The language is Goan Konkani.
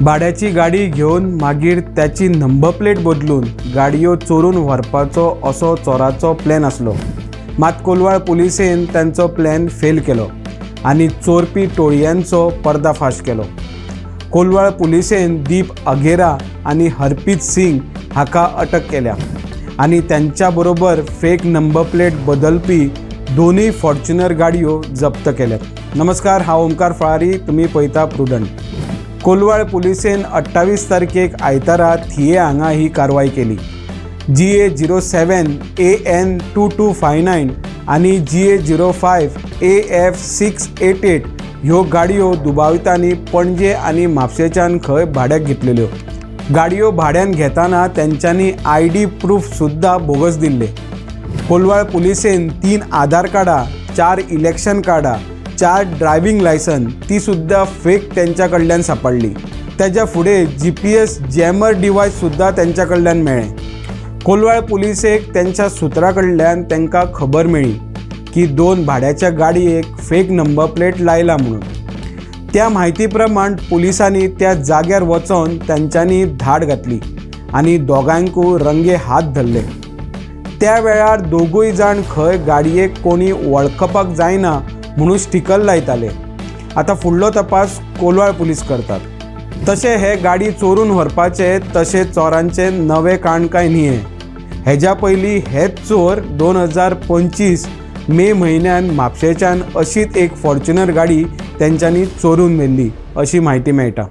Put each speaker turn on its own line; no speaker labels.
भाड्याची गाडी घेवन मागीर त्याची नंबर प्लेट बदलून गाडयो चोरून व्हरपाचो असो चोराचो प्लॅन आसलो. मात कोलवाळ पुलिसेन तांचो प्लॅन फेल केलो आनी चोरपी टोळयांचो पर्दाफाश केलो. कोलवाळ पुलिसेन दीप अघेरा आनी हरप्रीत सिंग हाका अटक केल्या आनी त्यांच्या बरोबर फेक नंबर प्लेट बदलपी दोनूय फॉर्च्युनर गाडयो जप्त केल्यात. नमस्कार, हांव ओमकार फळारी, तुमी पळयता प्रुडंट. कोलवाळ पुलिसेन 28 तारखेक आयतारा थिये हांगा ही कारवाय केली. GA 07 AN 2259 आनी GA 05 AF 688 ह्यो गाडयो दुबावितांनी पणजे आनी म्हापशेंच्यान खंय भाड्याक घेतलेल्यो. गाडयो भाड्यान घेतना तेंच्यांनी आयडी प्रूफ सुद्दां बोगस दिल्ले. कोलवाळ पुलिसेन 3 आधार कार्डां, 4 इलेक्शन कार्डां, 4 ड्रायव्हिंग लायसन ती सुद्दां फेक तेंच्या कडल्यान सांपडली. तेज्या फुडें जीपीएस जॅमर डिवायस सुद्दां तेंच्या कडल्यान मेळ्ळें. कोलवाळ पुलिसेक तेंच्या सुत्रा कडल्यान तांकां खबर मेळ्ळी की 2 भाड्याच्या गाडयेक फेक नंबर प्लेट लायला म्हणून. त्या म्हायती प्रमाण पुलिसांनी त्या जाग्यार वचोन तेंच्यांनी धाड घातली आनी दोगांकूय रंगे हात धरले. त्या वेळार दोगूय जाण खंय गाडयेक कोणी वळखपाक जायना म्हणून स्टिकर लायताले. आतां फुडलो तपास कोलवाळ पुलीस करतात. तशें हे गाडी चोरून व्हरपाचे तशें चोरांचे नवे कांड काय न्ही. हेज्या पयलीं हेच चोर 2025 मे म्हयन्यान म्हापशेंच्यान अशीच एक फॉर्च्युनर गाडी तेंच्यांनी चोरून व्हेल्ली अशी म्हायती मेळटा.